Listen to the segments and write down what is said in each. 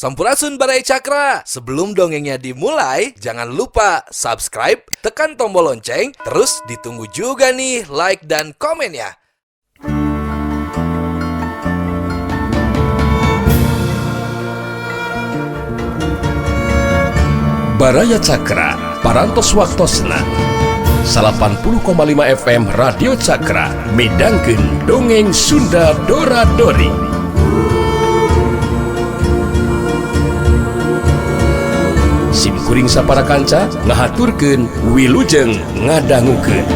Sampurasun Baraya Cakra. Sebelum dongengnya dimulai, jangan lupa subscribe, tekan tombol lonceng, terus ditunggu juga nih like dan komennya. Baraya Cakra, Parantos Waktosna 80,5 FM Radio Cakra midangkeun dongeng Sunda Dora Dori. Sim kuring sapara kanca ngahaturkeun wilujeng ngadangukeun.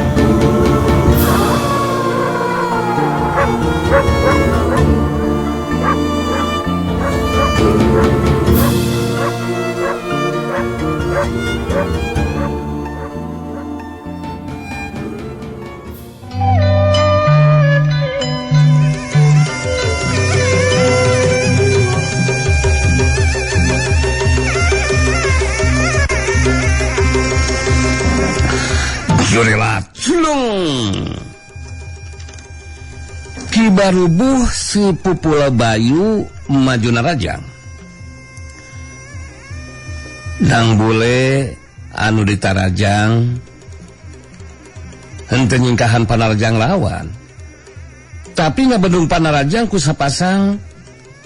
Ki Barubuh si Pupula Bayu maju narajang. Dang bule anu ditarajang henteu nyingkahan panarajang lawan. Tapi ngabedung panarajang ku sapasang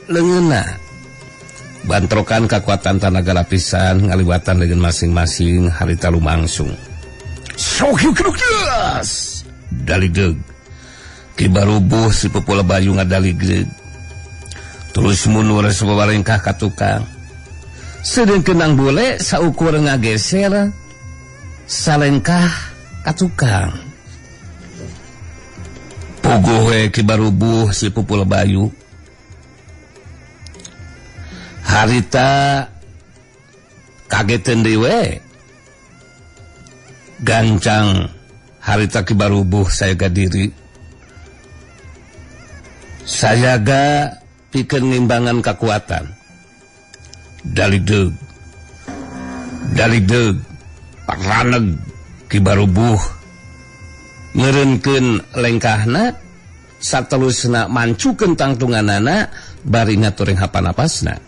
leungeunna. Bantrokan kakuatan tanaga lapisan ngaliwatan leungeun masing-masing harita lumangsung. Sok daligeg. Ki Barubuh si Pupula Bayu ngadaligeg. Terus mundur sababarengkah ka tukang. Sedengkeun nang bule saukur ngageser salengkah ka tukang. Puguh we Ki Barubuh si Pupula Bayu. Harita kageteun deui we. Gancang harita Ki Barubuh sayaga diri. Sayaga pikeun ngimbangan kakuatan. Daligdeg. Daligdeg. Paraneg Ki Barubuh ngeureunkeun lengkahna satelusna mancukeun tangtunganana bari ngaturing hapanapasna.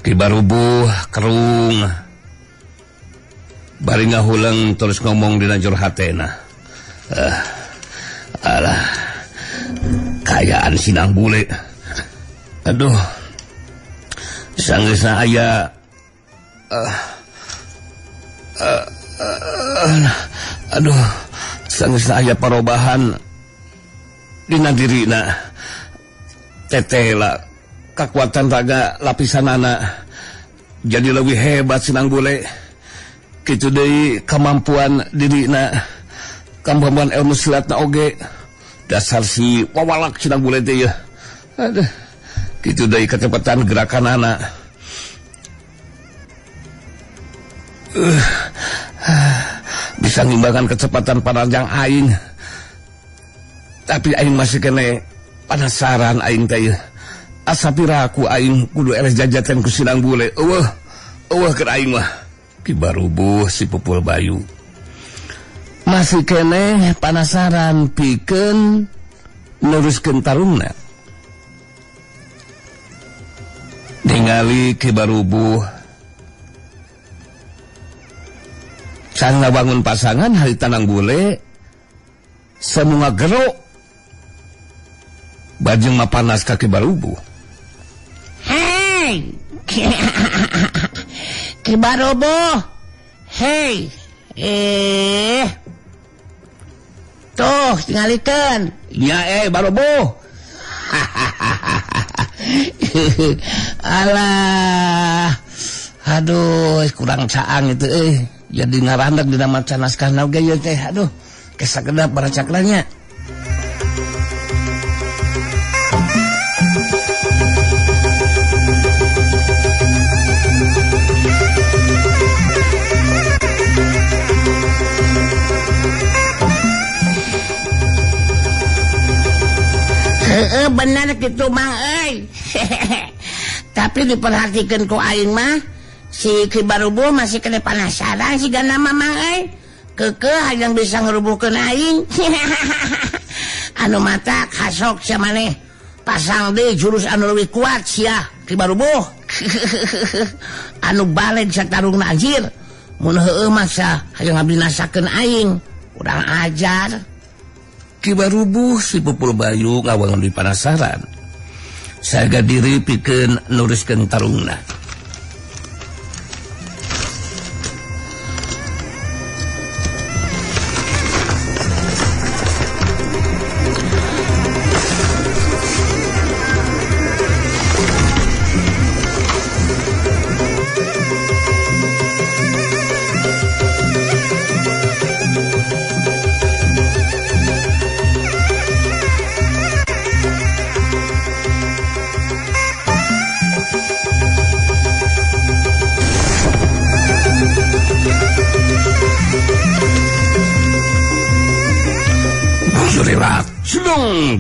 Ki Barubuh kerung bari ngahuleng terus ngomong dina jero hatena. Alah, kayaan sinang bule. Aduh, sanggeusna aya aduh, sanggeusna aya parobahan dina dirina. Teteh lah kakuatan raga lapisanana jadi lebih hebat sinang bule. Kitu deui kemampuan dirina, kemampuan ilmu silatna oge. Dasar si wawalak sinang bule teh ya. Aduh, kitu deui kecepatan gerakanana. Bisa ngimbangan kecepatan panarjang aing. Tapi aing masih kene penasaran aing teh ya. Asa piraku aing kudu eleh jajaten ku sinang bule. Eueuh, eueuh keur aing mah. Ki Barubuh si Pupul Bayu masih keneh panasaran pikeun neruskeun tarungna. Ningali Ki Barubuh can ngabangun pasangan harita nang bule semua geruk bajeng mapanas ka Ki Barubuh. Hei. Ki Barubuh, hei, tuh tingalikeun. Ya Barubuh. Alah, aduh, kurang caang itu Jadi ngarandak dina maca naskahna oge ieu teh. Aduh, kesakedap bara cakranya. Bener gitu mang euy. Tapi diperhatikan ku aing mah si Ki Barubuh masih kena penasaran siga nama mang euy. Keukeuh hayang bisa ngerubuhkeun aing. Anu mata kasok sia maneh. Pasang deui jurus anu leuwih kuat sia Ki Barubuh. Anu baleg satarungna anjir. Mun heueuh mah hayang ngabinasakeun aing. Urang ajar. Ki Barubuh si Pupul Bayu ngawangun di panasaran. Saga diri pikeun nuruskeun tarungna.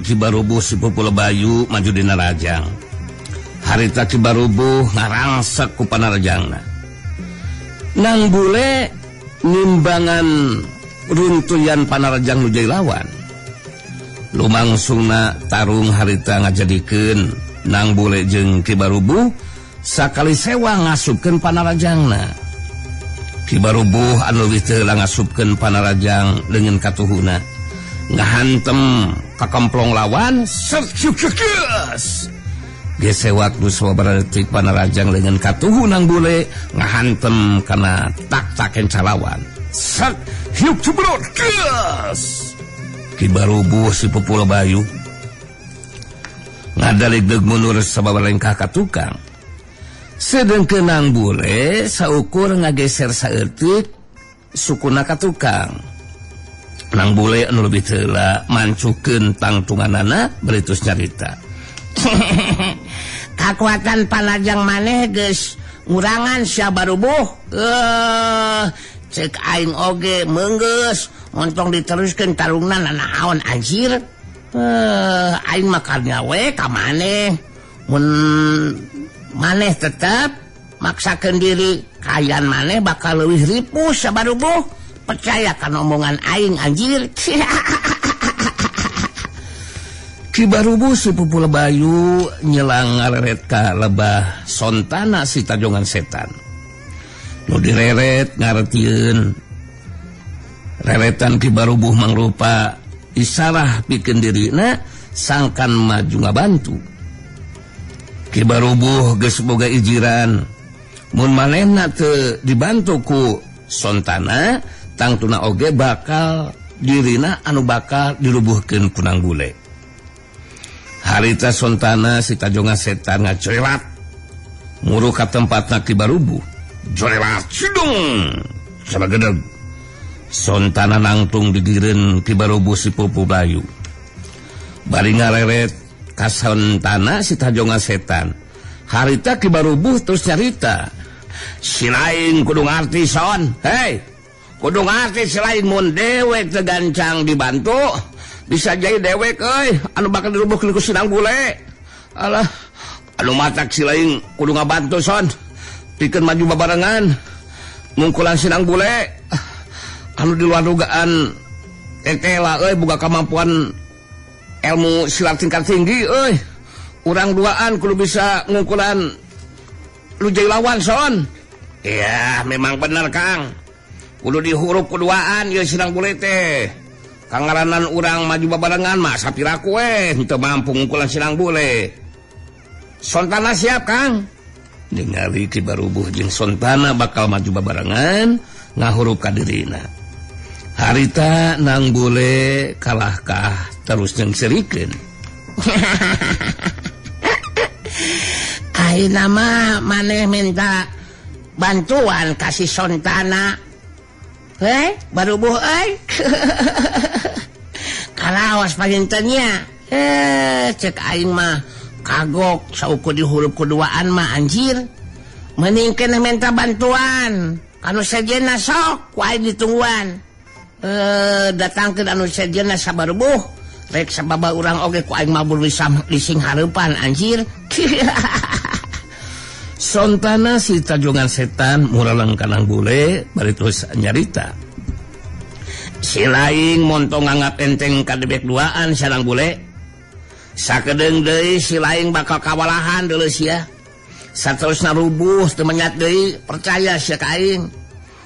Ki Barubuh si Pupul Bayu maju dina rajang. Harita Ki Barubuh ngarangsek ku panarajangna. Nang bule nimbangan runtuyan panarajang nu jadi lawan. Lumangsungna tarung harita ngajadikeun nang bule jeung Ki Barubuh sakali sewa ngasupkeun panarajangna. Ki Barubuh anu leuwih teu ngasupkeun panarajang leungeun katuhuna. Ngahantem kakemplong lawan sercukes gesewak nu sababaraha detik panarajang leungeun katuhu nang bule ngahantem kana tak-taken calawan set hiup cubrot ges. Ki Barubuh si Pupul Bayu ngadaligdeug mundur sababaraha lengkah ka tukang, sedengkeun nang bule saukur ngageser saeutik sukuna ka tukang. Nang bule anu lebih teula mancukeun tangtunganana beritus nyarita. Kakuatan panajang maneh geus ngurangan sia Barubuh. Cek aing oge meunggeus montong diteruskeun tarungna nanaon anjir. Aing mah karnya we ka maneh. Mun maneh tetep maksakeun diri kayan maneh bakal leuwih ripuh sia Barubuh. Percaya kan omongan aing anjir. Ki Barubuh si Pupul Bayu nyelang ngareret ka lebah sontana si tajongan setan. Nu direret ngartieun. Reretan Ki Barubuh mangrupa isarah pikeun dirina sangkan maju ngabantu. Ki Barubuh geus boga ijiran mun manehna teu dibantu ku sontana tangtuna oge bakal dirina anu bakal dirubuhkeun ku nang bule. Harita sontana si tajongan setan ngacorelat muru ka tempatna Ki Barubuh. Jorelat cidung sabagedeg. Sontana nangtung digireun Ki Barubuh si Pupul Bayu. Bari ngareret ka sontana si tajongan setan. Harita Ki Barubuh terus nyarita, si lain kudu ngarti son. Hei, kudu ngarti si lain mun dewek teu gancang dibantu bisa jadi dewek euy anu bakal dirubuhkeun ku sinang bule. Alah, anu matak si lain kudu ngabantu son pikeun maju babarengan mungkulan sinang bule anu di luar dugaan tetela euy boga kemampuan ilmu silat tingkat tinggi euy. Urang duaan kudu bisa ngungkulan lu jadi lawan son. Iya, memang bener Kang. Kudu dihurup kuduaan ieu sinang bule teh. Kangaranan urang maju babarengan mah sapiraku we henteu mampu ngungkulan sinang bule. Sontana siap Kang. Ningali Ki Barubuh jeung sontana bakal maju babarengan ngahurup ka dirina. Harita nang bule kalahkah terus nyengserikeun. Ayeuna mah maneh minta bantuan kasih sontana. Barubuh euy. Kalawas pangintennya. Cek aing mah kagok saukur dihurup kuduaan mah anjir. Mending keneh minta bantuan. Kanu sejenna sok ku aing ditungguan. Datangkeun anu sejenna sabarubuh. Rek sababa urang oge ku aing mabur lising hareupan anjir. Sontana si tajongan setan muraleng kanang bule bari terus nyarita. Si lain montong nganggap enteng kadebek duaan sarang bule. Sakedeung deui si laing bakal kawalahan deuleu sia. Saterusna rubuh teu menyat deui, percaya sia ka aing.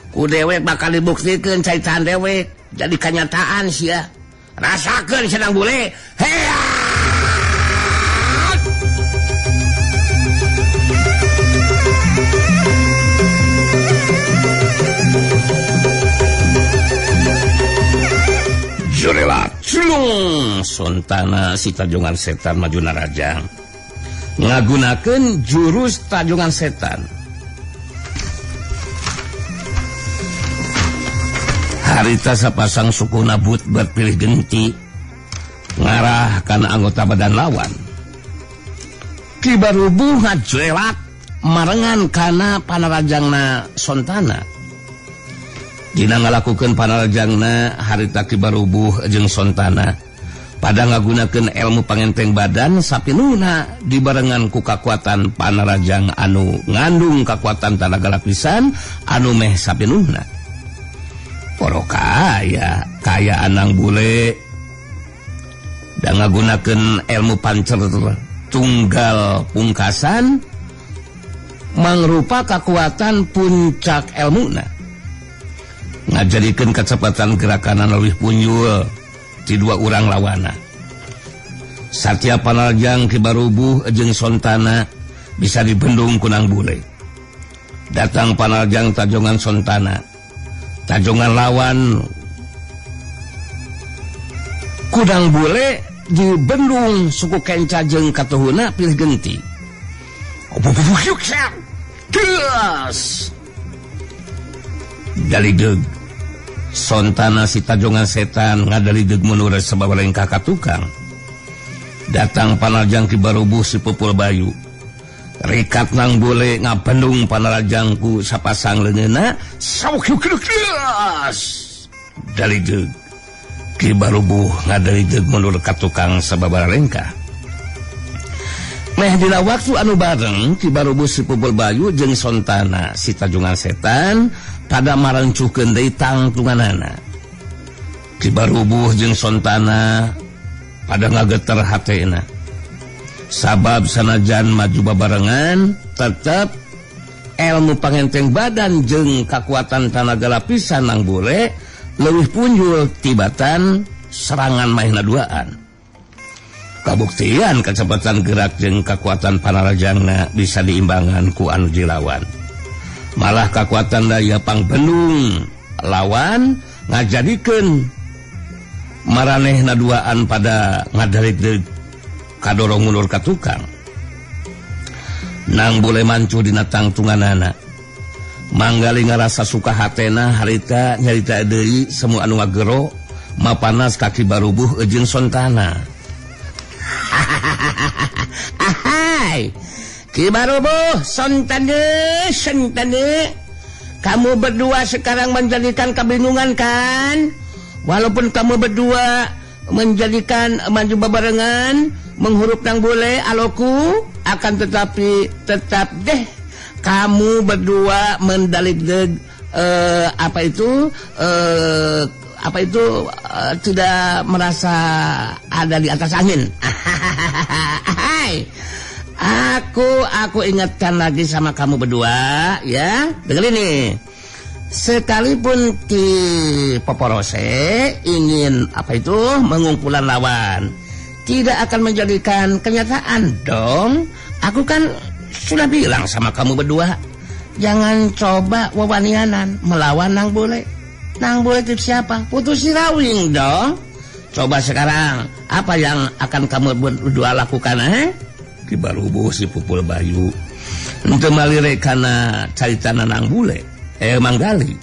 Ku dewek bakal dibuktikeun caitan dewek jadi kanyataan sia. Rasakeun sedang bule. Hea! Jurela culung Sontana si Tajongan Setan maju narajang ngagunakeun jurus Tajongan Setan. Harita sapasang suku nabut berpilih genti ngarah kana anggota badan lawan. Ki Barubuh ngajuelak marengan kana panarajangna Sontana. Dina ngalakukeun panarajangna harita Ki Barubuh jeung Sontana pada ngagunakeun ilmu pangenteng badan sapinuna dibarengan ku kakuatan panarajang anu ngandung kakuatan tanaga lapisan anu meh sapinuna. Poro kaya kaya anang bule dan ngagunakeun ilmu pancer tunggal pungkasan mangrupa kakuatan puncak elmuna ngajadikeun kecepatan gerakan leuwih punjul ti dua urang lawana. Satya panarajang Ki Barubuh jeung Sontana bisa dibendung ku Nang Bule. Datang panarajang Tajongan Sontana, Tajongan lawan kudang bule dibendung suku kenca jeung katuhuna pilih genti. Daligeg Sontana si Tajongan Setan ngadaligeg mundur sabab lengkah ka tukang. Datang panarajang Ki Barubuh si Pupul Bayu. Rikat nang bule ngabendung panarajangku sapasang leungeunna daligeg Ki Barubuh ngadaligeg mundur ka tukang sababara lengkah. Meh dina waktu anu bareng Ki Barubuh si Pupul Bayu jeung Sontana si Tajongan Setan pada marencuhkeun deui tangtunganana. Ki Barubuh jeung Sontana pada ngageter hatena. Sabab sanajan maju babarengan tetep ilmu pangenteng badan jeung kakuatan tanaga lapisan nang bule leuwih punjul tibatan serangan mahna duaan. Kabuktian kecepatan gerak jeung kakuatan panarajangna bisa diimbangan ku anu dilawan. Malah kakuatan daya pangbendung lawan ngajadikeun maranehna duaan pada ngadarik kadorong mundur ka tukang. Nang bule mancu dina tangtunganana. Manggali ngarasa suka hatena harita nyarita deui semua anu ngagero mapanas ka Ki Barubuh jeung Sontana. Ahai. Ki Barubuh, Sontana, Sontana. Kamu berdua sekarang menjadikan kebingungan kan? Walaupun kamu berdua menjadikan maju babarengan menghurup nang bule aloku, akan tetapi tetap deh kamu berdua mendalik tidak merasa ada di atas angin. Aku ingatkan lagi sama kamu berdua ya, dengerin nih. Sekalipun Ki Poporose ingin mengumpulan lawan, tidak akan menjadikan kenyataan dong. Aku kan sudah bilang sama kamu berdua, jangan coba wawanianan melawan Nang Bule. Nang Bule itu siapa? Putu Sirawing dong. Coba sekarang, apa yang akan kamu berdua lakukan? Ki Barubuh si Pupul Bayu henteu malire kana caritana Nang Bule. Manggali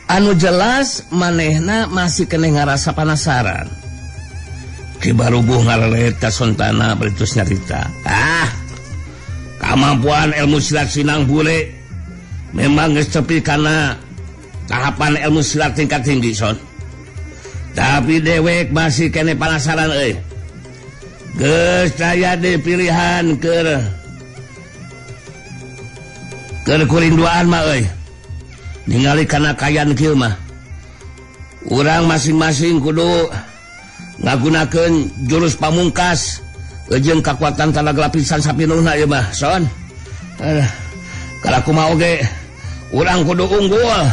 anu jelas manehna masih keneh ngarasa penasaran. Ki Barubuh ngalelet ka Sontana beritus nyarita. Kemampuan ilmu silat Sinang Bule memang geus tepi kana tahapan ilmu silat tingkat tinggi son. Tapi dewek masih keneh penasaran euy. Geus daya di pilihan keur kurinduan mah euy. Ningali kana kayan kieu mah. Urang masing-masing kudu Ngagunakeun jurus pamungkas jeung kakuatan tanaga lapisan sapinuhna ieu mah son. Kalau kumaha oge urang kudu unggul.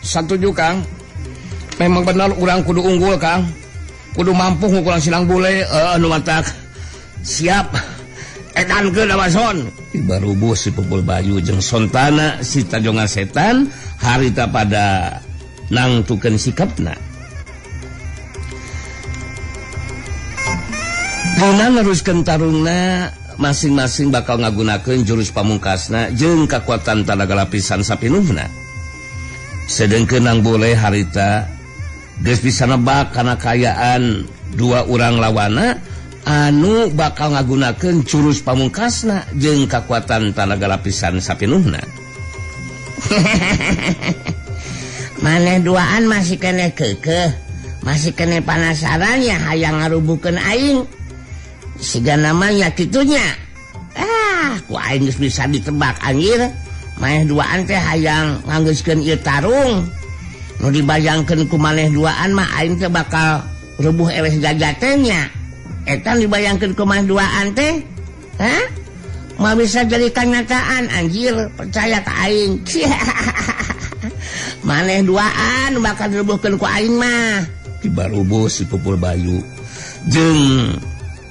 Satuju Kang. Memang benar urang kudu unggul Kang. Kudu mampu ngukuran silang bule nu matak. Siap. Edankeun Amazon. Barubuh si Pupul Bayu jeung Sontana si Tajongan Setan harita pada nangtukeun sikapna. Dina neruskeun tarungna masing-masing bakal ngagunakeun jurus pamungkasna jeung kakuatan tanaga lapisan sapinuhna. Sedengkeun nang bule harita geus bisa nebak kana kaayaan dua urang lawana anu bakal ngagunakeun jurus pamungkasna jeung kakuatan tanaga lapisan sapinuhna. Maneh duaan masih kene keukeuh, masih kene panasaran ya hayang ngarubukeun aing. Siga namanya kitunya. Ah, ku aing geus bisa ditebak anjir. Maneh duaan teh hayang nganggeuskeun ieu tarung. Nu dibayangkeun ku maneh duaan mah aing teh bakal rubuh eleh jajatenya. Eta dibayangkeun ku maneh duaan teh? Hah? Mah bisa jadi kenyataan anjir, percaya ka aing. Maneh duaan bakal dirubuhkeun ku aing mah. Dibarubuh si Pupul Bayu jeung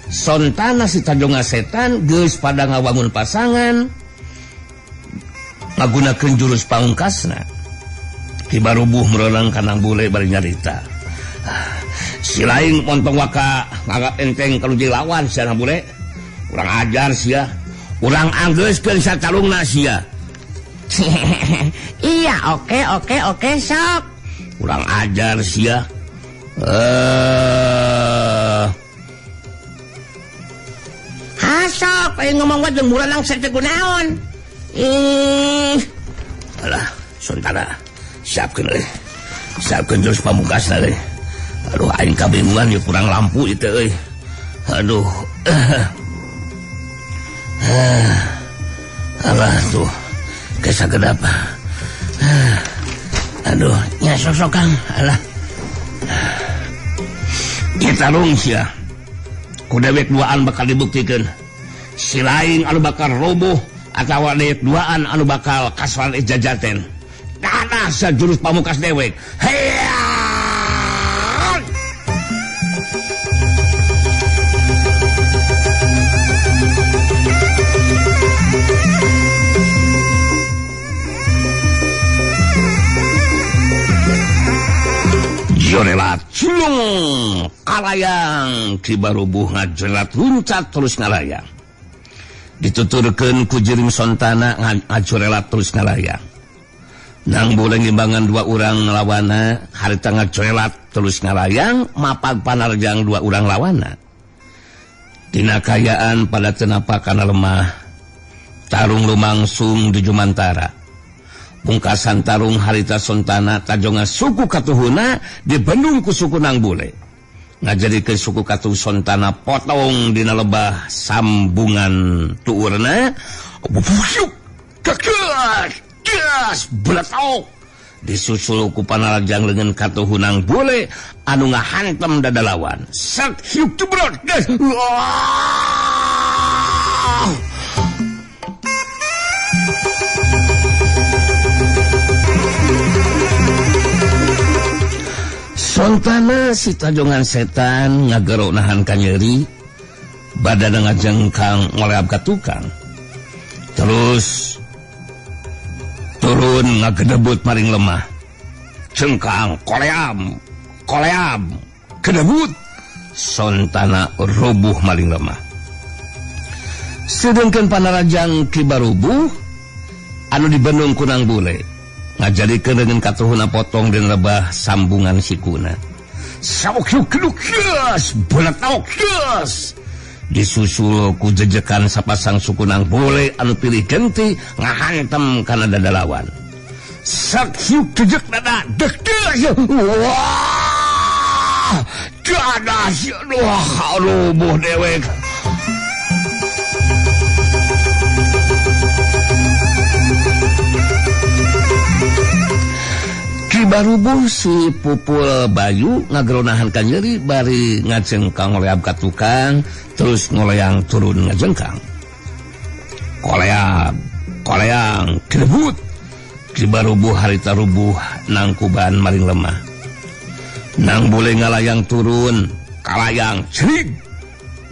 Sontana si Tajongan Setan geus pada ngawangun pasangan ngagunakeun jurus pamungkasna. Dibarubuh merenang kanang bule bari nyarita. Si lain montong waka nganggap enteng kalau jadi lawan sia bule. Urang ajar sia. Urang anggeuskeun satalungna sia. Iya, oke sok. Urang ajar sia. Sok, aing ngomong wae jeung bulan langsung teh kunaon. Ih. Alah, Sontana. Siapkeun euy. Siapkeun jurus pamungkasna euy. Aduh, aing kabingungan ya kurang lampu itu euy. Aduh. Alah tuh. Kesa kedap. Aduh, nya sok-sok Kang. Alah. Kita tarung sia. Ku dewek duaan bakal dibuktikeun. Si lain anu bakal roboh atawa dewek duaan anu bakal kasuan jajaten. Tanah sajurus pamungkas dewek. Heya! Jorelat cilung kalayang kibarubuh ngajorelat luncat terus ngalayang. Dituturkeun ku jirim Sontana ngajorelat terus ngalayang. Nang boleh ngimbangan dua urang lawana harita ngajorelat terus ngalayang mapag panarjang dua urang lawana. Dina kayaan pada tenapa kana lemah tarung lumangsung di jumantara. Pungkasan tarung harita Sontana tajonga suku katuhuna dibendung ku suku nang bule. Ngajadikeun suku katuh Sontana potong dina lebah sambungan tuurna. Gas beletok disusul ku panarjang leungeun katuhunang bule anu ngahantem dada lawan. Sak hiup jebrot gas. Sontana si Tajongan Setan ngagero nahan kanyeri badan ngajengkang ngoleab ka tukang. Terus turun ngagedebut maring lemah. Cengkang koleam koleam kedebut. Sontana robuh maring lemah. Sedengkeun panarajang Ki Barubuh anu dibendung kunang bule ngajadikeun dengan katuhuna potong dan lebah sambungan sikuna. Disusul ku jejekan sapasang sukunang bule anu pilih genti ngahantem kana dada lawan. Sakyuk jejek dada dek dek. Wah, dada wah rubuh dewek. Ki Barubuh si Pupul Bayu ngageronahan ka nyeri bari ngajengkang ngoleab ka tukang terus ngoleang turun ngajengkang. Koleab, koleang, kirebut. Ki Barubuh harita rubuh nangkuban maring lemah. Nang Bule ngalayang turun, kalayang cerig.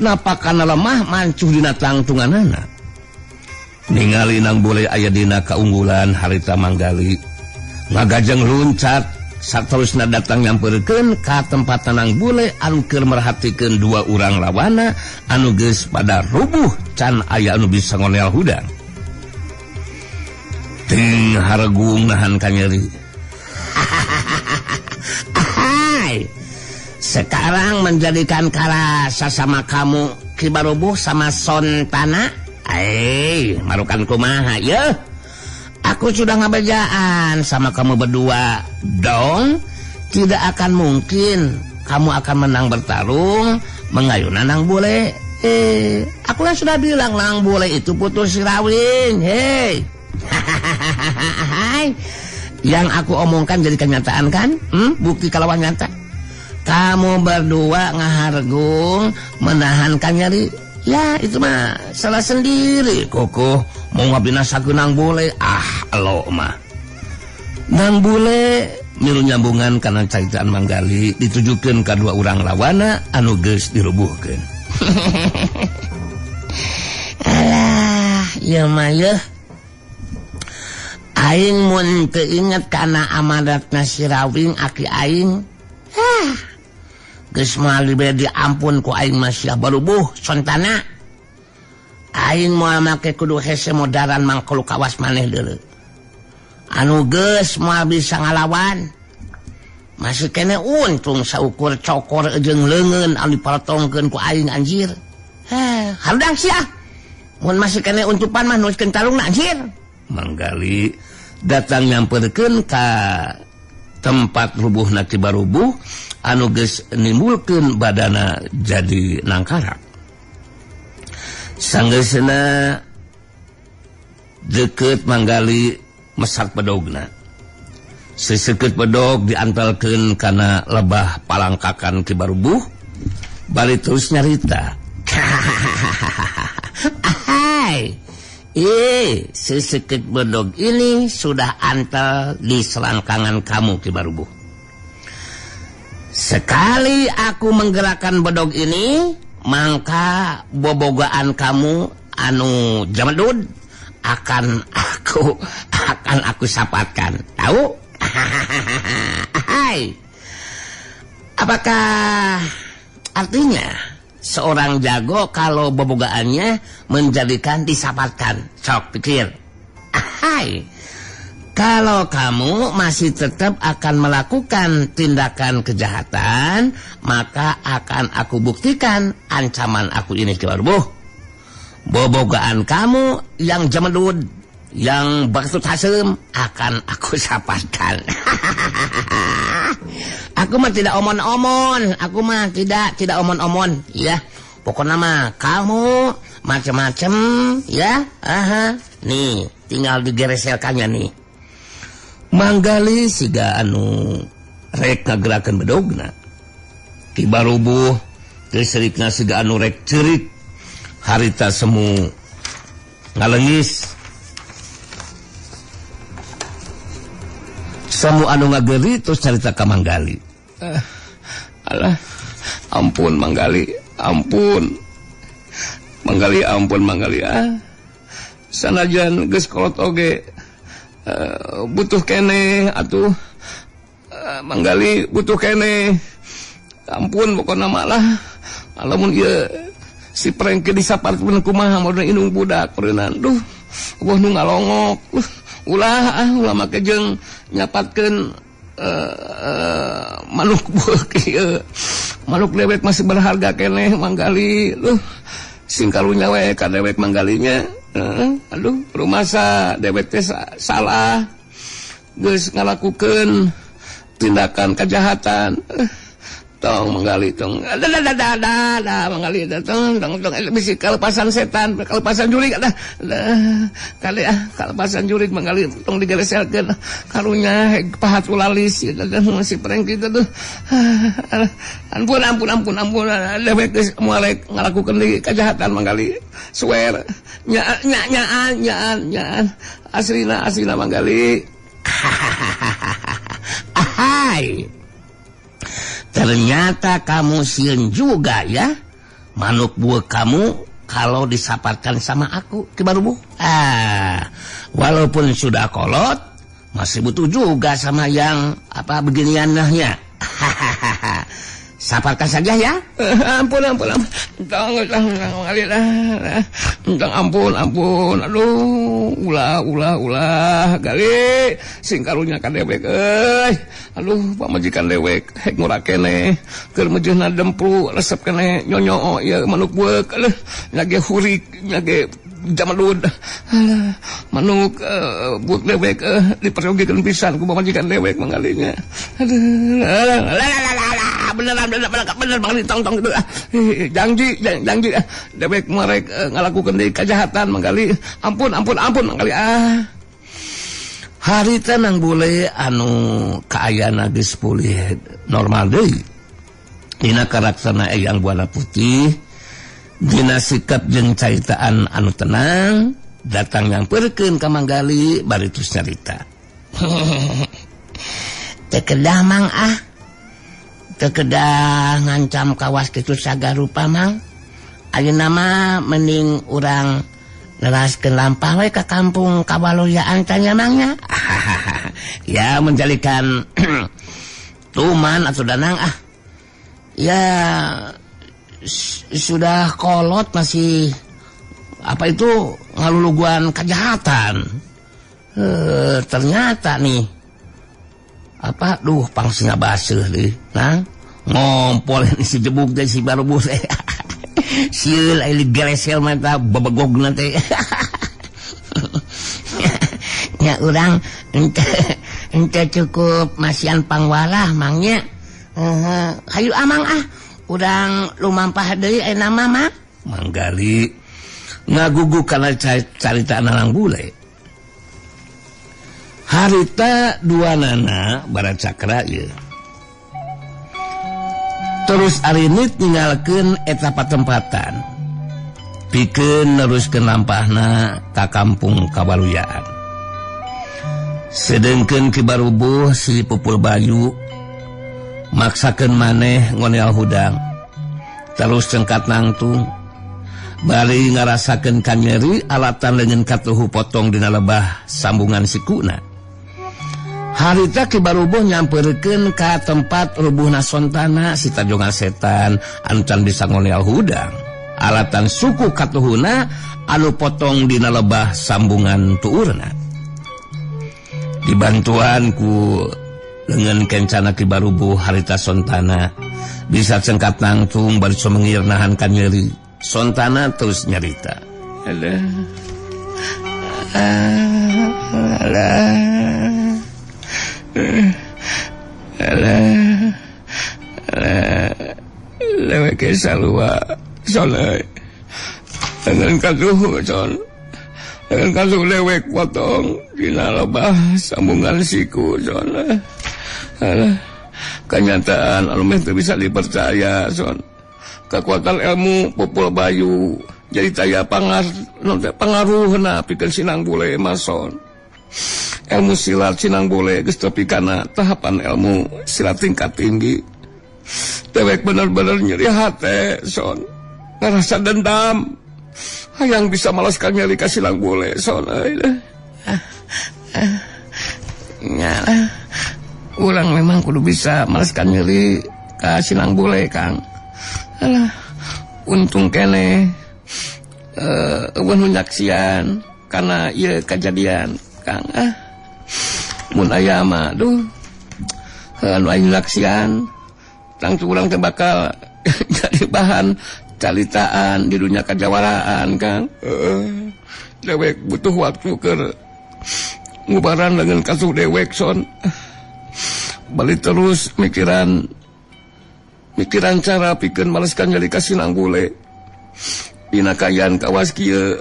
Napakana lemah mancuh dina tangtunganana. Ningali Nang Bule aya dina kaunggulan harita Manggali. Ngagajeng luncat saterusna datang nyamperkeun ka tempat Nang Bule anu keur merhatikeun dua urang lawana anu geus pada rubuh can aya anu bisa ngonel hudang. Ting haregung nahan kanyeri. Hai. Sekarang menjadikan karasa sama kamu Ki Barubuh sama Sontana. Eh, marukan kumaha yeuh. Aku sudah ngabejaan sama kamu berdua dong. Tidak akan mungkin kamu akan menang bertarung mengayunan Nang Bule. Aku kan sudah bilang Nang Bule itu putus sirawing. Hei. Yang aku omongkan jadi kenyataan kan? Bukti kalawan nyata. Kamu berdua ngahargung menahankan nyeri. Ya itu mah salah sendiri. Kokoh mau ngabinasakeun Nang Bule. Ah elo mah. Nang Bule milu nyambungan kana caritaan Manggali ditujukeun ka dua urang lawana anu geus dirubuhkeun. Alah, ieu mah yeuh. Aing mun teu inget kana amanatna si Rawing aki aing. Hah. Geus moal dibere diampun ku aing mah sia Barubuh Sontana. Aing moal make kudu hese modaran mangkolu kawas maneh deuleu. Anu geus moal bisa ngalawan. Masih kene untung saukur cokor jeung leungeun anu diparotongkeun ku aing anjir. Heh, harudang sia. Mun masih kene untupan mah nuskeun tarungna anjir. Manggali datang nyamperkeun ka tempat rubuhna Ki Barubuh anu geus nimbulkeun badana jadi nangkarak. Sanggeusna deukeut Manggali mesak bedogna. Seseukeut bedog diantalkeun kana lebah palangkakan Ki Barubuh bari terus nyarita. Ahai. Seseukeut bedog ini sudah antal di selangkangan kamu Ki Barubuh. Sekali aku menggerakkan bedog ini, maka bobogaan kamu anu jamadud akan aku sapatkan. Tahu? Hai. Apakah artinya seorang jago kalau bobogaannya menjadikan disapatkan? Sok pikir. Hai. Kalau kamu masih tetap akan melakukan tindakan kejahatan, maka akan aku buktikan ancaman aku ini Ki Barubuh. Bobogaan kamu yang jemedud, yang baktut hasem akan aku sapatkan. Aku mah tidak omon-omon, aku mah tidak omon-omon, ya. Pokoknya mah kamu macem-macem, ya. Aha. Nih, tinggal digereselkannya nih. Manggali siga anu rek ngagerakeun bedogna. Ki Barubuh teu serikna siga anu rek ceurik. Harita semu ngalengis. Semu anu ngageri terus carita ka Manggali. Alah, ampun Manggali, ampun. Manggali ampun Manggali ah. Sanajan geus kolot oge butuh kene atuh. Manggali butuh kene. Ampun pokona malah. Lamun ieu si Prengke disaparkeun kumaha modern indung budak peureunnan. Duh, eueuh nu ngalongok. Ulah ah ulah make jeung nyapatkeun manuk bueuk ieu. Manuk dewek masih berharga keneh Manggali. Duh, sing karunya we ka dewek Manggalinya. Aduh, rumasa dewek teh salah. Geus ngalakukeun tindakan kejahatan. Tong menggali tong da da da da da menggali tong tong tong bisi kalepasan setan kalepasan jurig da kali ah kalepasan jurig menggali tong digeleselkeun karunya pahat ulalis si prank kitu tuh. Ampun ampun ampun ampun dewek geus moal ngalakukeun deui kejahatan menggali swear nya nya nyaan nyaan nyaan aslina aslina menggali. Ahai, ternyata kamu sieun juga ya. Manuk buah kamu kalau disaparkan sama aku Ki Barubuh. Ah, walaupun sudah kolot masih butuh juga sama yang apa beginiannya. Hahaha. Saparkan saja ya. Ampun ampun ampun. Tong tong tong ampun ampun. Aduh, ulah ulah ulah gali sing karunya ka dewek euy. Aduh, pamajikan dewek hek ngora keneh. Keur meujeuhna demplu resep keneh nyonyoo ieu manuk bueuk. Aduh, nyage hurik, nyage jamalud. Alah, manuk bueuk dewek diperyogikeun pisan ku pamajikan dewek mangalinya. Aduh, lah lah lah lah. Beneran bener bener bener bang tong tong gitu. Janji janji dewek merek ngalakukeun deui kejahatan manggali. Ampun ampun ampun manggali ah. Harita nang bule anu kaayana geus pulih normal deui. Dina karakterna Eyang Buana Putih, dina sikap jeung caritaan anu tenang, datang nyamperkeun ka Manggali bari terus nyarita. Teu kedah mang ah. Teu kedah ngancam kawas kitu sagarupa mang. Ayeuna mah mending urang neraskeun lampah we ka kampung Kabaluyaan tanya mangnya. Ya menjadikan tuman atau danang ah. Ya sudah kolot masih apa itu ngaluluguan kejahatan. Ternyata nih apa duh pangsinga baseuh deui nang ngompol si jebuk teh si Barubuh teh. Sieun aya digeresel mah eta bebegogna teh. Nya urang ente cukup masian pangwalah mangnya. Hayu amang ah urang lumampah deui ayeuna mah mah. Manggali ngagugu kana carita Nanang Bule. Harita dua nana barat cakra ieu. Terus arinit ninggalkeun eta patempatan. Pikeun neruskeun lampahna ka kampung Kabaluyaan. Sedengkeun Ki Barubuh si Pupul Bayu maksakeun maneh ngonel hudang. Terus cengkat nangtung. Bari ngarasakeun kanyeri alatan leungeun katuhu potong dina lebah sambungan sikuna. Harita Ki Barubuh nyamperkeun ka tempat rubuhna sontana si tajongan setan anu can bisa ngonel hudang. Alatan suku katuhuna anu potong dina lebah sambungan tuurna. Dibantuan ku leungeun kencana Ki Barubuh harita sontana bisa cengkat nangtung bari sumengir nahan kanyeri. Sontana terus nyarita. Alah. Alah. Alah. Alah. Lewek salua soleh. Dengan katuh son. Dengan katuh lewek potong dina lebah sambungan siku son. Alah. Kenyataan anu meh teu bisa dipercaya son. Kekuatan ilmu Pupul Bayu jadi taya pangaruhna pikeun Sinang Bule mason. Ilmu silat Sinang Bule geus tepi kana tahapan ilmu silat tingkat tinggi. Dewek bener-bener nyeri hate son. Ngerasa dendam. Hayang bisa malaskan nyeri ka Sinang Bule son. Nyalah. Urang memang kudu bisa malaskan nyeri ka Sinang Bule Kang. Alah, untung kene eueuh nu nyaksian kana ieu kajadian Kang. Ah, mun aya mah duh anu aya nyaksian tangtu urang teh bakal jadi bahan caritaan di dunia kajawaraan Kang. Dewek butuh waktu keur ngubaran dengan kasuh dewek son. Balik terus mikiran Mikiran cara pikeun maleskan nyeri ka si Nang Bule. Dina kaayaan kawas kieu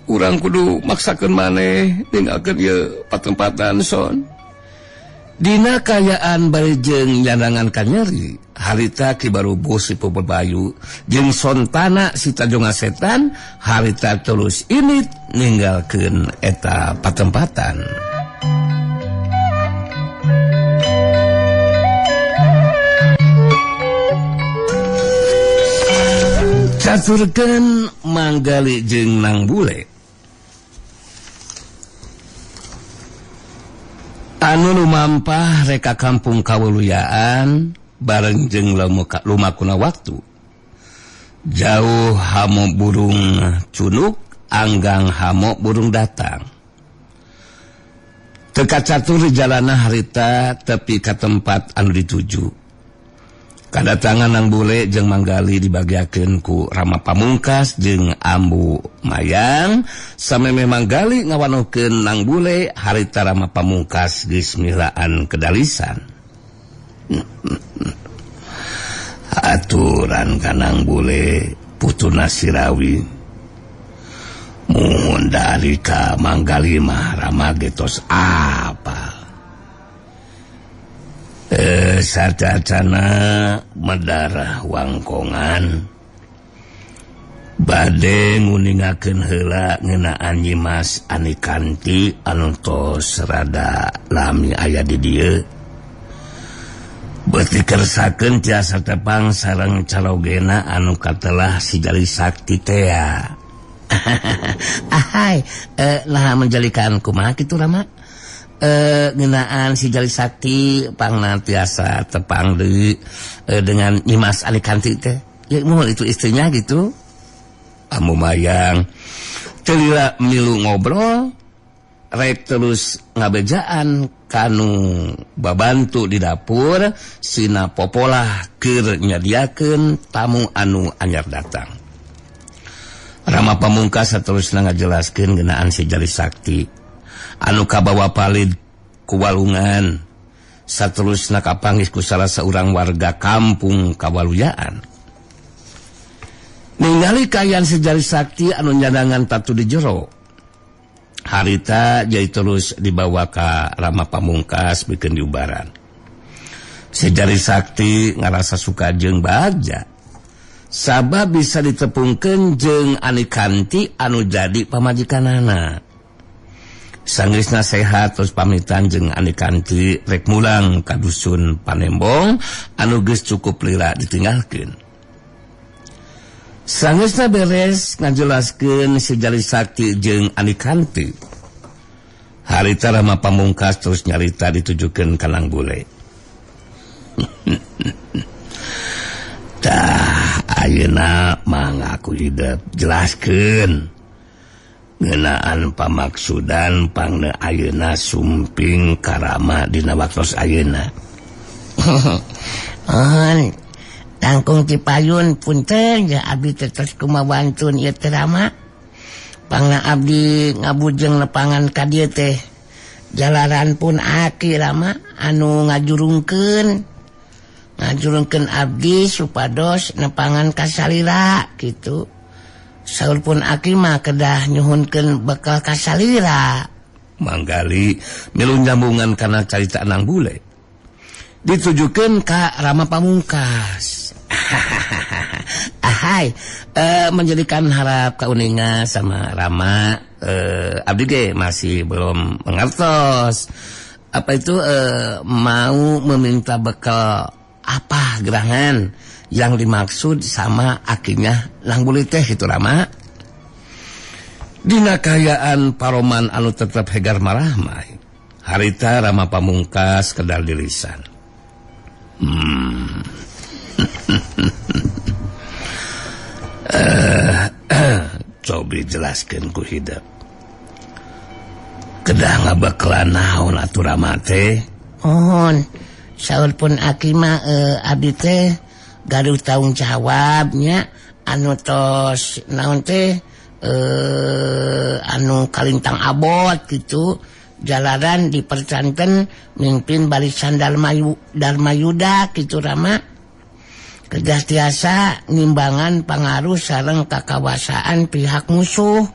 urang kudu maksakeun maneh ninggalkeun ieu patempatan son. Dina kaayaan bari jeung nyandangan kanyeri, harita Ki Barubuh si Puberbayu jeung Sontana si Tajonga Setan harita terus init ninggalkeun eta patempatan. Caturkeun Manggali jeung Nang Bule anu lumampah reka kampung Kaweluyaan bareng jeung lumakuna waktu. Jauh hamo burung cunuk, anggang hamo burung datang. Teu kacatur jalana harita tepi ka tempat anu dituju. Kadatangan Nang Bule jeung Manggali dibagiakeun ku Rama Pamungkas jeung Ambu Mayang. Samemeh Manggali ngawanohkeun Nang Bule harita Rama Pamungkas geus milaan kedalisan. Aturan ka Nang Bule putuna Sirawi. Mun dari ka Manggali mah Rama ge tos apal. Sacacana medarah wangkongan bade nguningakeun heula ngeunaan Nyimas Anikanti anu tos rada lami aya di dieu. Beuti kersakeun tiasa tepang sareng calogena anu katelah si Jali Sakti tea. Ahai, nah menjalikan kumaha kitu Rama? Ngeunaan si Jali Sakti pangna tiasa tepang deui dengan Nyimas Anikanti teh. Ya muhun itu istrinya gitu. Ambu Mayang teu lila milu ngobrol rek terus ngabejaan kanu babantu di dapur sina popolah keur nyadiakeun tamu anu anyar datang. Rama Pamungkas saterusna ngajelaskeun ngeunaan si Jali Sakti anu kabawa palid ku walungan saterusna kapanggih ku salah saurang warga kampung Kawaluyaan. Ningali kaayaan si Jali Sakti anu nyadangan tatu di jero harita jadi terus dibawa ka Rama Pamungkas bikeun diubaran. Si Jali Sakti ngarasa suka jeung bagja sabab bisa ditepungkeun jeung Anikanti anu jadi pamajikanana. Sanggeusna sehat terus pamitan jeung Anikanti rek mulang ka dusun Panembong anu geus cukup lila ditinggalkeun. Sanggeusna beres ngajelaskeun si Jali Sakti jeung Anikanti. Harita Rama Pamungkas terus nyarita ditujukeun ka Nang Bule. Tah ayeuna mangaku hidep jelaskeun ngeunaan pamaksudan pangna ayeuna sumping karama dina waktos ayeuna. Oh, tangkung Cipayun punten ya abdi teh tos kumawantun ieu teh Rama. Pangna abdi ngabujeng lepangan ka dieu teh. Jalaran pun aki Rama anu ngajurungkeun. Ngajurungkeun abdi supados nepangan ka salira kitu. Saur pun aki mah kedah nyuhunkeun bekal ka salira. Manggali milu nyambungan kana carita Nang Bule. Ditujukeun ka Rama Pamungkas. Ahai, menjadikan harap kauninga sama Rama, abdi ge masih belum mengertos. Apa itu mau meminta bekal apa gerangan yang dimaksud sama akinya Nang Bule teh itu Rama. Dina kaayaan paroman anu tetep hegar marahmai. Harita Rama Pamungkas kedal di lisan. Cobi jelaskeun ku hidep. Kedah ngabeklan naon atuh Rama teh? Mohon saur pun aki mah abdi teh gaduh tanggung jawabnya anu tos naon teh anu kalintang abot gitu jalanan dipercanten mimpin barisan Dharma Yuda gitu Rama. Kedah tiasa ngimbangan pangaruh sareng kakawasaan pihak musuh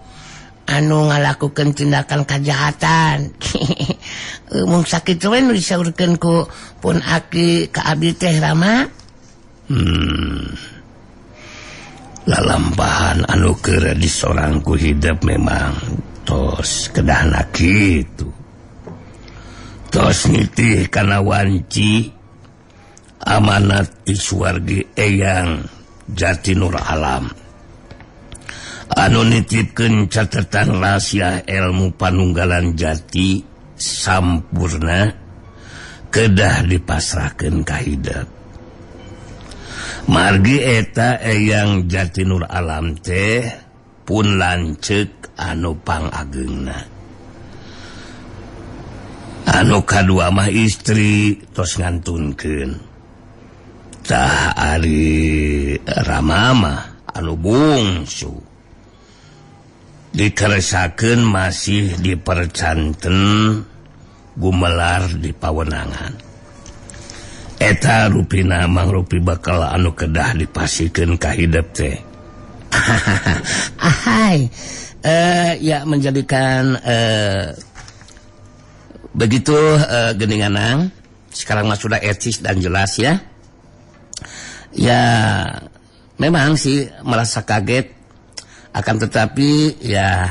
anu ngalakukeun tindakan kajahatan. Mung sakitu we nu disaurkeun ku pun aki ka abdi teh Rama. Lalampahan anu keur disorang ku hidep memang tos kedahna kitu. Tos nitih kana wanci amanat ti suwargi Eyang Jati Nur Alam anu nitipkeun catatan rahasia ilmu panunggalan jati sampurna kedah dipasrahkeun ka hidep. Margi eta Eyang Jati Nur Alam teh pun lanceuk anu pangageungna. Anu kadua mah istri tos ngantunkeun. Tah ari Ramama anu bungsu dikeresakeun masih dipercanten gumelar di pawenangan. Eta rupina mangrupi bakal anu kedah dipasikeun ka hidep teh. Ahai, ya menjadikan begitu geninganang. Sekarang mah sudah etis dan jelas ya. Ya memang sih merasa kaget, akan tetapi ya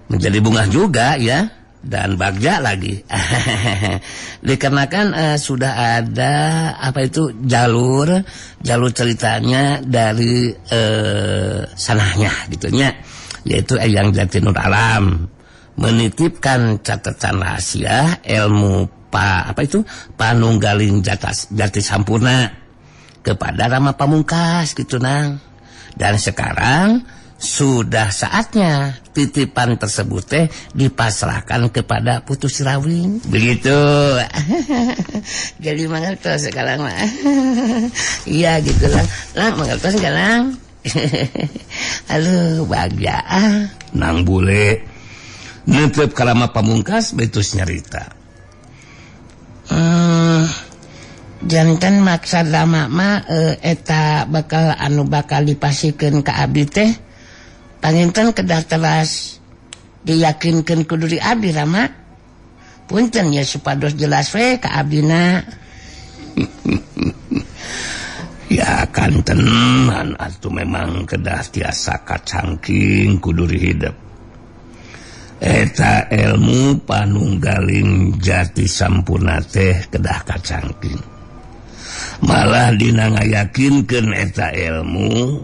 menjadi bunga juga ya, dan bagja lagi. Dikarenakan sudah ada apa itu jalur ceritanya dari sanahnya gitunya, yaitu Eyang Jati Nur Alam menitipkan catatan rahasia ilmu panunggalin jati sampurna kepada Rama Pamungkas gitu nang. Dan sekarang sudah saatnya titipan tersebut teh dipasrahkan kepada Putu Sirawing. Begitu. Jadi mangertos sekarang mah. Iya gitu lah. Lang mangertos sekarang. Aduh bagja. Nang bule nitip ka Rama Pamungkas betus nyarita. Janten maksad Rama mah eta bakal anu bakal dipasikeun ka abdi teh panginten kedah teras diyakinkeun ku diri abdi Rama. Punten ya supados jelas we ka abdina. Ya kantenan atuh memang kedah tiasa kacangking ku diri hidep. Eta ilmu panunggaling jati sampurna teh kedah kacangking. Malah dina ngayakinkeun eta ilmu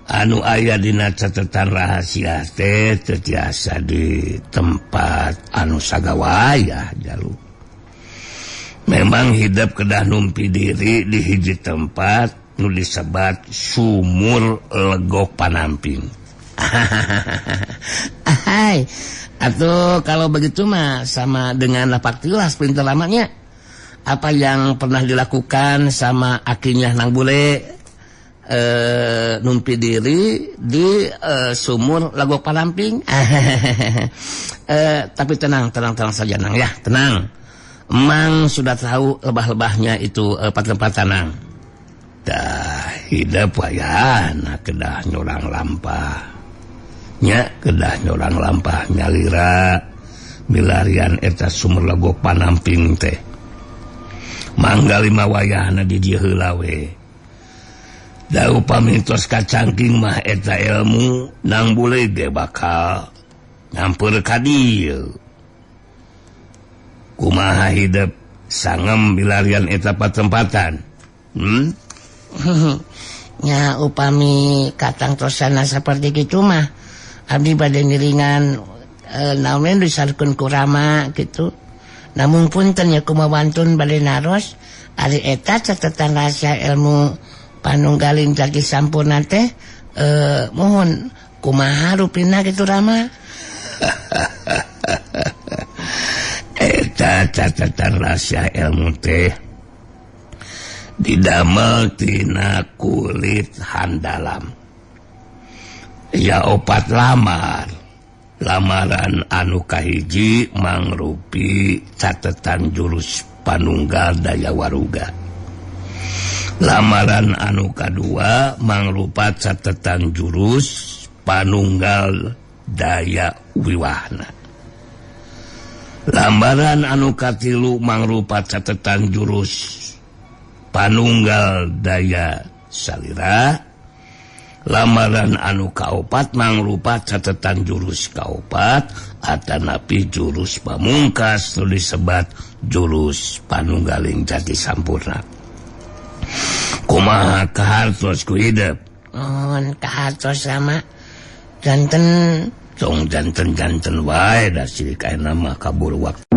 anu aya dina catatan rahasia teh teu tiasa di tempat anu sagawayah jalu. Memang hidep kedah numpi diri di hiji tempat nu disebat sumur legok panamping. Hai, atau kalau begitu mah sama dengan lapak tilas perintah lamanya. Apa yang pernah dilakukan sama akinya nang bule numpi diri di sumur Lagok Palamping. Tapi tenang saja nang ya, tenang. Emang sudah tahu lebah-lebahnya itu tempat nang. Dah hidup wayana kedah nyorang lampah. Nya kedah nyorang lampah nyalira milarian eta sumur Lagok Panamping teh. Mangga lima wayahna di dieu heula we. Da upami tos kacangking mah eta ilmu nang bule ge bakal nyampeur ka dieu. Kumaha hidep sangem bilarian eta patempatan. Nya upami katang tosana seperti kitu mah abdi bade ngiringan naon disarkeun ku Rama gitu. Namun punten ya kumawantun bade naros ari eta catatan rahasia ilmu panunggalin jati sampurna teh mohon kumaha rupina gitu Rama. Eta catatan rahasia ilmu teh didamel tina kulit handalam. Ya opat lamar. Lamaran anu kahiji mangrupi catatan jurus panunggal daya waruga. Lamaran anu kadua mangrupa catetan jurus panunggal daya wiwahna. Lambaran anu katilu mangrupa catetan jurus panunggal daya salira. Lamaran anu kaopat mangrupa catetan jurus kaopat atanapi jurus pamungkas nu disebat jurus panunggaling jati sampurna. Kumaha kahartos ku hidep? Mohon kahartos sama janten. Tong janten-janten wae da sirik ayeuna mah kabur waktu.